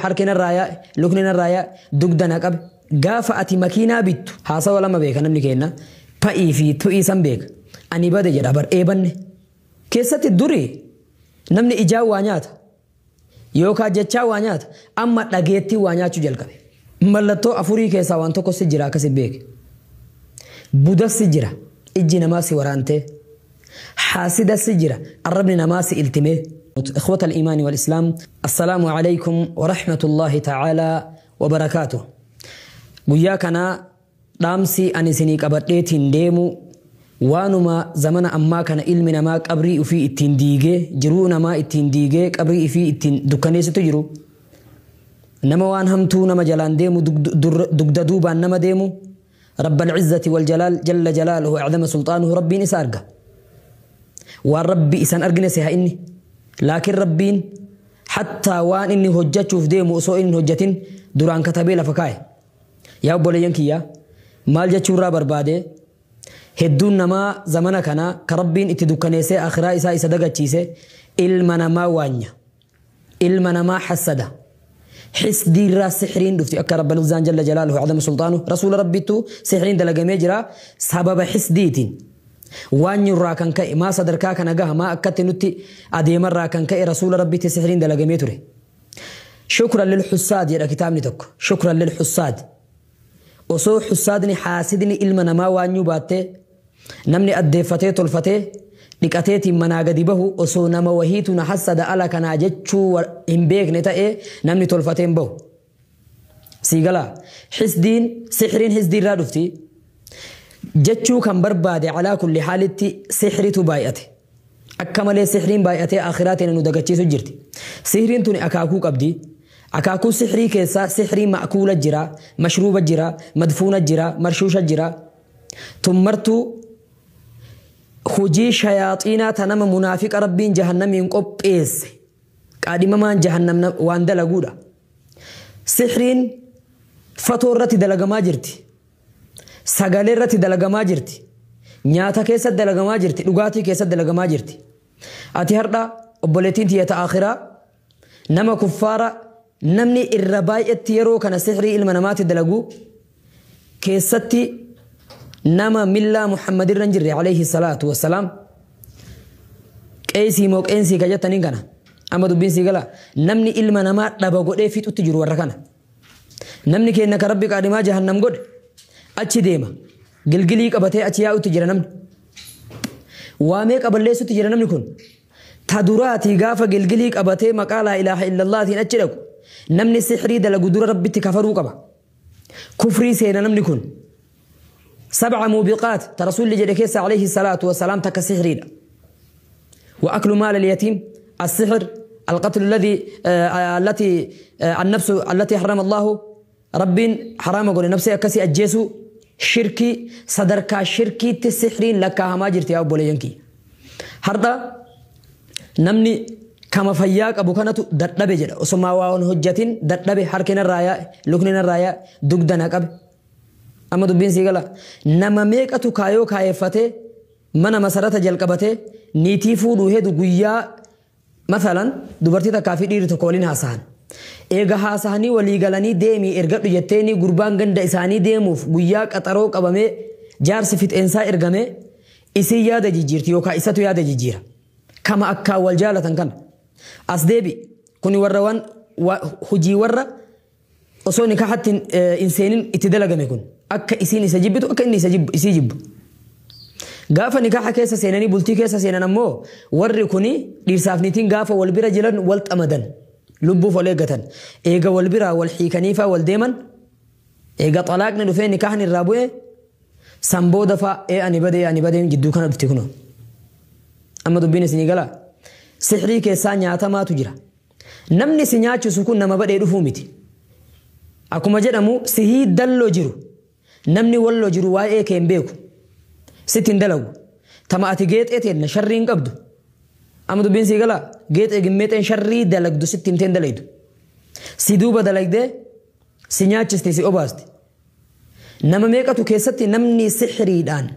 Harki narraa yaa'e, lukni narraa yaa'e, dugda na qabe. Gaafa ati makiinaa bittu haasawa lama beeka namni keenna. Pa'ii fi tu'ii san beeka. Ani bade jedha bar eebanne. Keessatti duri namni ijaan waa nyaata. Yookaan jechaa waa nyaata. Amma dhageettii waa nyaachuu jalqabe. Mallattoo afurii keessaa waan tokko si jira akkasi beeke. Budas si jira. Ijji namaa si waraantee. Haasida si jira. Arrabni namaa si iltimee. إخوة الإيمان والإسلام، السلام عليكم ورحمة الله تعالى وبركاته. Guyyaa kana dhaamsi ani isinii qabadheetiin deemu waanuma zamana ammaa kana ilmi namaa qabrii ofii ittiin diigee, jiruu namaa ittiin diigee, qabrii ofii ittiin dukkaneessitu jiru. Nama waan hamtuu nama jalaan deemu, dugda duubaan nama deemu, Rabbal Izzati wal Jalaal jalla jalaaluhu a'zama sulxaanuhu, Rabbiin isa arga. Waan Rabbi isan argine seha inni. Laakiin Rabbiin hattaa waan inni hojjechuuf deemu osoo inni hin hojjetin duraan katabee lafa kaa'e. Yaa obboleeyyan kiyya, maal jechuurraa barbaade? Hedduun namaa zamana kana ka Rabbiin itti dukkaneessee akhiraa isaa isa dagachiise ilma namaa waanya. Ilma namaa hassada. Xisdiirraa sixriin dhufti akka Rabbal Izzaan jalla jalaaluhu a'zama sulxaanuhu rasuula Rabbittuu sixriin dalagamee jira sababa xisdiitiin. Waanyurraa kan ka'e maa sadarkaa kana gaha, maa akkatti nutti adeemarraa kan ka'e rasuula Rabbitti sixriin dalagamee ture. Shukran lil hussaad jedha kitaabni tokko. Shukran lil hussaad. Osoo hussaadni, haasidni ilma namaa waanyuu baattee, namni addeeffatee tolfatee dhiqateetiin manaa gadi bahu osoo nama wahiitu na hassada ala kanaa jechuu hin beekne ta'ee namni tolfatee hin bahu. Sii galaa? Xisdiin, sixriin xisdiirraa dhufti. Jechuu kan barbaade, alaa kulli haalitti sixritu baay'ate. Akka malee sixriin baay'atee akhiraa teenya nu dagachiisu jirti. Sixriin tuni akaakuu qabdi. Akaakuu sixrii keessaa sixrii ma'kuula jira, mashruuba jira, madfuuna jira, marshuusha jira. Tun martuu hojii shayaaxiinaa ta nama munaafiqa Rabbiin jahannamiin qopheesse. Qaadhimamaan jahannam waan dalaguudha. Sixriin fatoo irratti dalagamaa jirti. Sagalee irratti dalagamaa jirti. Nyaata keessatti dalagamaa jirti. Dhugaatii keessatti dalagamaa jirti. Ati har'a, obboleettiin tiyya ta akhiraa, nama kuffaara, namni irra baay'etti yeroo kana sixrii ilma namaatti dalagu keessatti nama millaa Muhammad irra hin jirre alayhi salaatu wassalaam, qeesii moo qeensii ka jettaniin kana. Amma dubbiin sii gala? Namni ilma namaa dhaba godhee fixutti jiru warra kana. Namni keenya ka Rabbi qaadhimaa jahannam godhe achi deema. Gilgilii qabatee achi yaa'utti jira namni. Waamee qaballeessutti jira namni kun. Ta duraatii gaafa gilgilii qabatee maqaa laa ilaaha illallaatiin achi dhaqu, namni sixrii dalagu dura Rabbitti kafaruu qaba. Kufrii seena namni kun. Sab'a muubiqaat ta rasuulli jedhe keessa alayhi salaatu wasalaam takka sixriidha. وأكل مال اليتيم، السحر، القتل الذي التي النفس التي حرم الله، ربين حرام قول نفسي أكسي أجيسو، شركي. صدركا شركي تسحرين لك هما جرتي أبو لينكي. هردا namni kama fayyaa qabu kanatu dadhabe jedha. Osuma waan hojjatin dadhabe, harki narraa yaa'e, lukni narraa yaa'e, dugda na qabe. Amma dubbiin sii gala? Nama meeqatu kaayoo kaayeffatee, mana masarata jalqabatee, niitii fuudhuu hedu, guyyaa masalan dubartii takkaa fi dhiirri tokko waliin haasahan. Eega haasahanii walii galanii deemii ergadhu jetteeni, gurbaan ganda isaanii deemuuf guyyaa qaxaroo qabamee, jaarsi fixeensaa ergamee, isii yaada jijjiirti yookaan isatu yaada jijjiira. Kama akkaan wal jaalatan kana. As deebi, kuni warra waan hojii warra osoo nikaahatti hin seenin itti dalagame kun, akka isiin isa jibbitu, akka inni isa jibbu, isii jibbu. Gaafa nikaaha keessa seenanii bultii keessa seenan ammoo warri kuni dhiirsaaf niitiin gaafa wal bira jiran wal xamadan, lubbuuf wal eeggatan. Eega wal biraa wal hiikanii faa wal deeman, eega xalaaqni dhufee nikaahni irraa bu'e, san booda faa ee ani badee, ani badee jidduu kana dhufti kunoo. Amma dubbiin isinii galaa? Sixrii keessaa nyaatamaatu jira. Namni si nyaachisu kun nama badhee dhufuu miti. Akkuma jedhamu, sihii dalloo jiru, namni walloo jiru waa'ee kee hin beeku. Sitti hin dalagu. Tama ati geexee teenna sharrii hin qabdu. Amma dubbiin sii galaa? Geexee gimmeexeen sharrii dalagdu sitti himtee hin dalaydu. Si duuba dalagdee si nyaachisti, si obaasti. Nama meeqatu keessatti namni sixriidhaan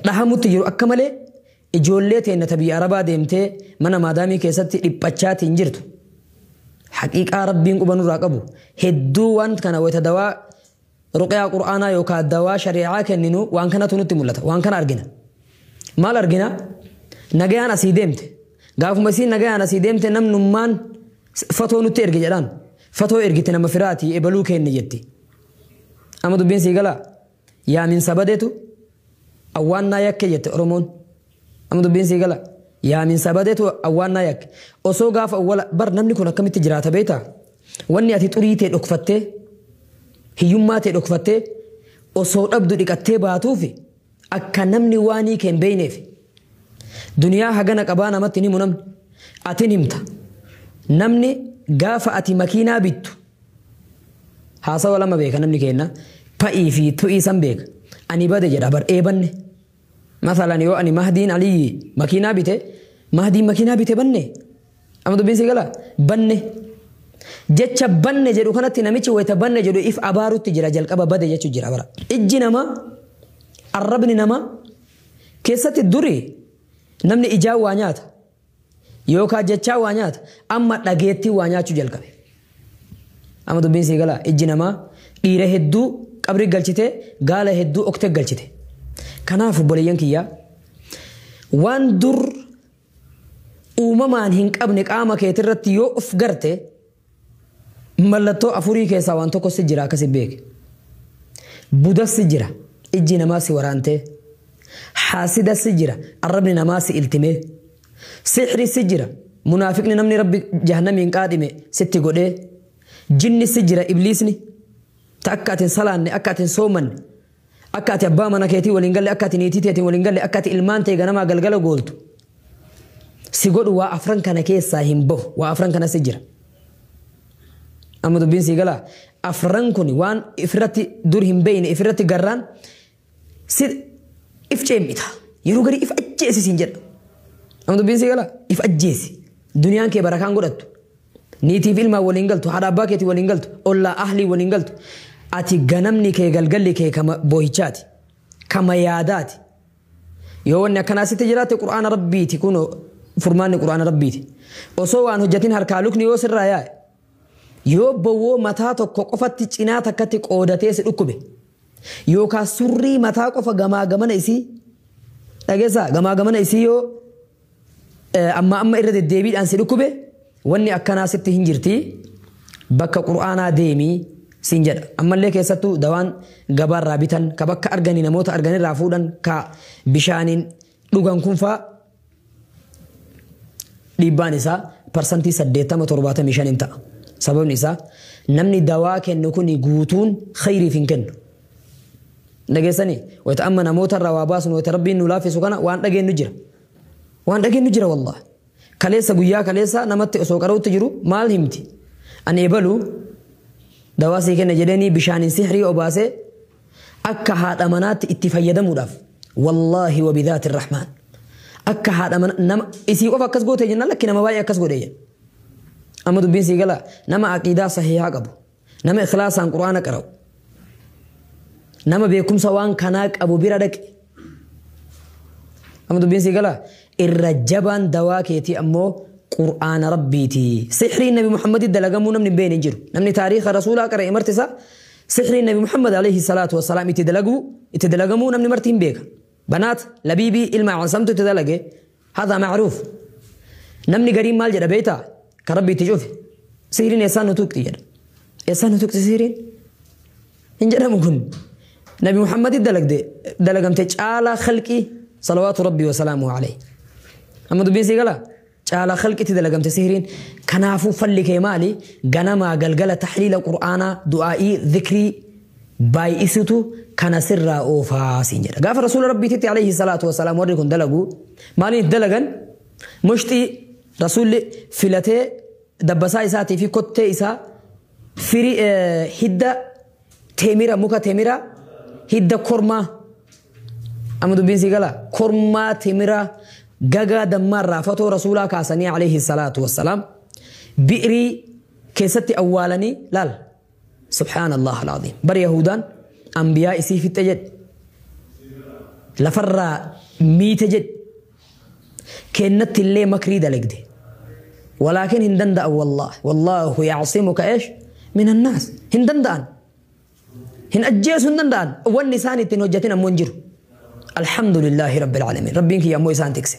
dhahamutti jiru akka malee, ijoollee teenna ta biyya Arabaa deemtee mana maadaamii keessatti dhiphachaatiin jirtu. Haqiiqaa Rabbiin quba nurraa qabu hedduu waan kana wayita dawaa ruqyaa qur'aanaa yookaan dawaa shari'aa kenninu waan kanatu nutti mul'ata. Waan kana argina. Maal argina? Nagayaan asii deemte. Gaafuma isiin nagayaan asii deemte namnummaan fatoo nutti erge jedhaan. Fatoo ergite nama firaatii ebaluu kenne jetti. Amma dubbiin sii galaa? Yaaminsa badeetu awwaannaa yakke jette Oromoon. Amma dubbiin sii galaa? Yaaminsa badeetu awwaannaa yakke. Osoo gaafa awwala bar namni kun akkamitti jiraata beektaa? Wanni ati xurii ta'e dhokfattee hiyyummaa ta'e dhokfattee osoo dhabdu dhiqattee baatuufi akka namni waanii kee hin beekneef. Duniyaa hagana qabaa namatti hin himu namni. Atin himta. Namni gaafa ati makiinaa bittu haasawa lama beeka namni kenna. Pa'ii fi tu'ii san beeka. Ani bade jedha bar eebanne. Masalan yoo ani Mahdiin Aliyyi makiinaa bite Mahdiin makiinaa bite banne. Amma dubbiin si gala banne. Jecha banne jedhu kanatti namichi wayita banne jedhu if abaarutti jira jalqaba bade jechuu jira bara. Ijji namaa arrabni namaa keessatti duri namni ijaan waa nyaata yookaan jechaa waa nyaata amma dhageettii waa nyaachuu jalqabe. Amma dubbiin sii galaa ijji namaa dhiira hedduu qabrii galchite gaala hedduu oktee galchite. Kanaaf obboleeyyan kiyyaa waan dur uumamaan hin qabne qaama keetirratti yoo of garte mallattoo afurii keessaa waan tokko si jira akkasi beeke. Budas si jira ijji namaa si waraantee. Haasida si jira arrabni namaa si iltimee. Sixri si jira munaafiqni namni rabbi jahannamiin qaadhime sitti godhee. Jinni si jira ibliisni ta akka ati hin salaanne akka ati hin soomanne akka ati abbaa mana keetii waliin galle akka ati niitii teetiin waliin galle akka ati ilmaan tee ganamaa galgala gooltu si godhu waa afran kana keessaa hin bahu waa afran kana si jira. Amma dubbiin sii galaa afran kun waan ifirratti dur hin beeyne ifirratti garraan si if ceemmita yeroo garii if ajjeesi siin jedha. Amma dubbiin sii galaa if ajjeesi duniyaan kee barakaan godhattu niitiif ilmaan waliin galtu haadha abbaa keetii waliin galtu ollaa ahlii waliin galtu ati ganamni kee galgalli kee kama boohichaati kama yaadaati. Yoo wanni akkanaa sitti jiraatte qur'aana rabbiiti kun furmaanni qur'aana rabbiiti. Osoo waan hojjetin harkaa lukni yoo sirraa yaa'e yoo bowwoo mataa tokko qofatti cinaa takkatti qoodatee si dhukkube yookaan surrii mataa qofa gamaa gamana isii dhageessaa gamaa gamana isii yoo amma amma irra deddeebiidhaan si dhukkube wanni akkanaa sitti hin jirti bakka qur'aanaa deemii siin jedha. Ammallee keessattuu dawaan gabaarraa bitan ka bakka arganii namoota arganirraa fuudhan ka bishaaniin dhugan kun faa dhiibbaan isaa 80% 75% ta'a. Sababni isaa namni dawaa kennu kun guutuun khayriif hin kennu. Dhageessanii wayita amma namoota irraa waa baasnu wayita rabbiin nu laaffisu kana waan dhageenyu jira. Waan dhageenyu jira wallahi. Kaleessa guyyaa kaleessa namatti osoo qara'utti jiru maal himti? Ani ebalu dawaa sii kenna jedhanii bishaaniin sihrii obaasee akka haadha manaatti itti fayyadamuudhaaf wallaahi wa bidhaati rahmaan akka haadha mana nama isii qofa akkas goote jennaan lakki nama baay'ee akkas godhe jenna. Amma dubbiin sii gala nama aqiidaa sahihaa qabu nama ikhlaasaan qur'aana qara'u nama beekumsa waan kanaa qabu bira dhaqe. Amma dubbiin sii gala irra jabaan dawaa keetii ammoo qur'aana rabbiiti. Sixriin Nabi Muhammad dalagamuu namni hin beekne hin jiru. Namni taariikha rasuulaa qara'e marti isaa sixriin Nabi Muhammad alayhi salaatu wassalaam itti dalagamuu namni marti hin beeka. Banaat labiibii ilma casamtu itti dalage hadha macruuf. Namni gariin maal jedha beektaa? Ka rabbi itti cufe. Sihriin eessaan nu tuqxi jedha. Eessaan nu tuqxi sihriin? Hin jedhamu kun. Nabi Muhammad dalagamte caalaa khalqii salawaatu rabbii wasalaamuhu alayhi. Amma dubbiin sii galaa? Caalaa khalqitti dalagamte sihriin. Kanaafuu falli kee maali? Ganamaa galgala taxliila qur'aanaa du'aa'ii dhikrii baay'isutu kana sirraa oofaa siin jedha. Gaafa rasuula rabbiititti alayhi salaatu wasalaam warri kun dalagu maaliin itti dalagan? Mushxii rasuulli filatee dabbasaa isaatii fi kottee isaa firii hidda teemira muka teemira hidda kormaa amma dubbiin sii galaa kormaa teemira gagaa dammaarraa fatoo rasuulaa kaasanii alayhi salaatu wassalaam bi'irii keessatti awwaalanii laal subhaanallah alazim bar yahudaan ambiyaa isii fixxe jedhe lafarraa miite jedhe kennatti illee makrii dalagde. Walaakin hin danda'an wallahi. Wallaahu yacsimuka eesh min annaas. Hin danda'an. Hin ajjeesuu hin danda'an. Wanni isaan ittiin hojjetin ammoo hin jiru. Alhamdulillaahi rabbil aalamiin. Rabbiin kiyya ammoo isaan tikse.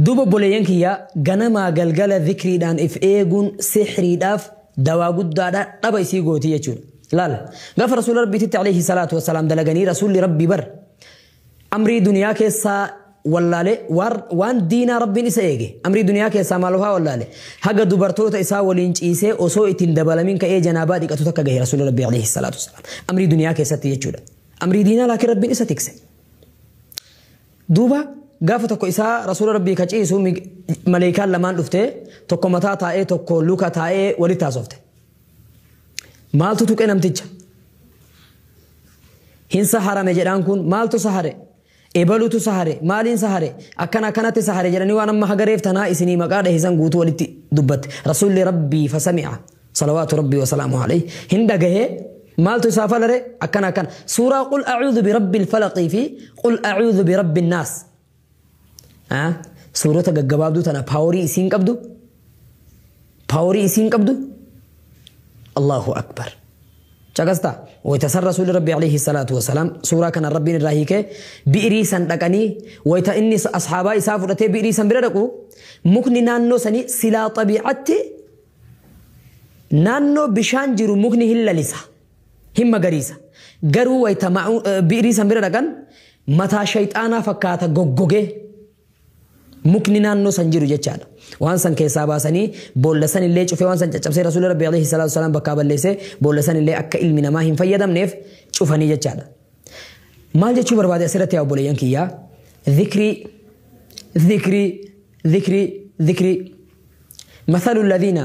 Duuba obboleeyyan kiyya, ganamaa galgala zikriidhaan if eeguun sihriidhaaf dawaa guddaadha, dhaba isii gooti jechuudha. Laal, gaafa rasuula rabbiititti alayhi salaatu wassalaam dalaganii, rasuulli rabbii bar amrii duniyaa keessaa wallaale, waan diinaa rabbiin isa eege. Amrii duniyaa keessaa maal faa wallaale? Haga dubartoota isaa waliin ciisee osoo ittiin dabalamin ka'ee janaabaa dhiqatu takka gahe rasuula rabbii alayhi salaatu wassalaam. Amrii duniyaa keessatti jechuudha. Amrii diinaa laakiin rabbiin isa tikse. Duuba gaafa tokko isaa rasuula rabbii ka ciisu maleekaan lamaan dhuftee, tokko mataa taa'ee tokko luka taa'ee walitti haasofte. Maaltu tuqe namticha? Hin saharame jedhaan kun, maaltu sahare? Ebalutu sahare, maaliin sahare? Akkana akkanatti sahare jedhanii waan amma hagareef tanaa isinii maqaa dhahisan guutuu walitti dubbatte. Rasuulli rabbii fasami'a salawaatu rabbii wasalaamu alayhi hin dhagahee, maaltu isaa falare? Akkana akkana. Suuraa qul a'uudhu birabbil falaqii fi qul a'uudhu birabbin naas. Suurota gaggabaabduu tana paaworii isiin qabdu, paaworii isiin qabdu, Allahu akbar. Caqastaa wayita san rasuulli rabbi alayhi salaatu wasalaam suuraa kana rabbiin irraa hiikee bi'irii san dhaqanii, wayita inni ashaabaa isaa fudhatee bi'irii san bira dhaqu, mukni naannoo sanii silaa xabiicatti naannoo bishaan jiru mukni hin lalisa, hin magariisa. Garuu wayita bi'irii san bira dhaqan mataa shayxaanaa fakkaata goggogee mukni naannoo san jiru jechaadha. Waan san keessaa baasanii boolla san illee cufee, waan san caccabsee rasuulli rabbi alayhi salaatu wasalaam bakkaa balleessee, boolla san illee akka ilmi namaa hin fayyadamneef cufanii jechaadha. Maal jechuu barbaade asirratti, yaa obboleeyyan kiyyaa? Dhikrii, dhikrii, dhikrii, dhikrii. Mathalu alladhiina,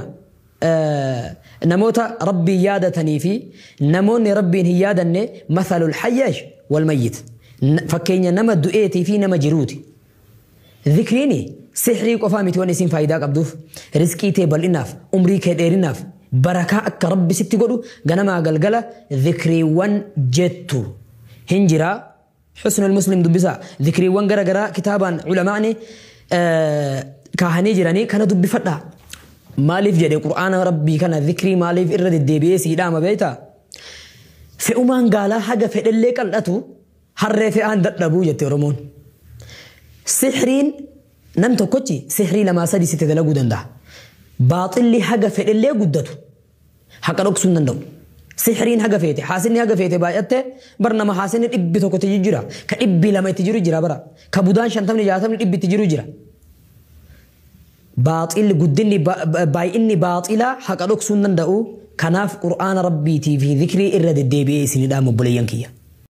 namoota rabbii yaadatanii fi namoonni rabbiin hin yaadanne, mathalul hayyash wal mayyit. Fakkeenya nama du'eetii fi nama jiruuti. Zikriini sihrii qofaa miti waan isin faayidaa qabduuf. Rizqii tee bal'inaaf, umrii kee dheerinaaf, barakaa akka rabbi sitti godhu ganamaa galgala zikriiwwan jettu hin jiraa. Xusnul Muslim dubbisaa. Zikriiwwan gara garaa kitaabaan ulamaani kaahanii jiranii kana dubbifadhaa. Maaliif jedhe qur'aana rabbii kana zikrii maaliif irra deddeebi'ee sii dhaama beektaa? Fe'umaan gaalaa haga fedhellee qal'atu harree fe'aan dadhabuu jette Oromoon. Sihriin nam tokkochi sihrii lamaa sadii sitti dalaguu danda'a. Baaxilli haga fedhellee guddatu haqa dhoksuu hin danda'u. Sihriin haga feete, haasinni haga feete baay'atte bar, nama haasinni 100 itti jira. Ka 200 itti jiru jira bara. Ka budaan 50, 60, 100 itti jiru jira. Baaxilli guddinni baay'inni baaxilaa haqa dhoksuu hin danda'u. Kanaaf qur'aana rabbiitii fi zikrii irra deddeebi'ee isinii dhaamu, obboleeyyan kiyya.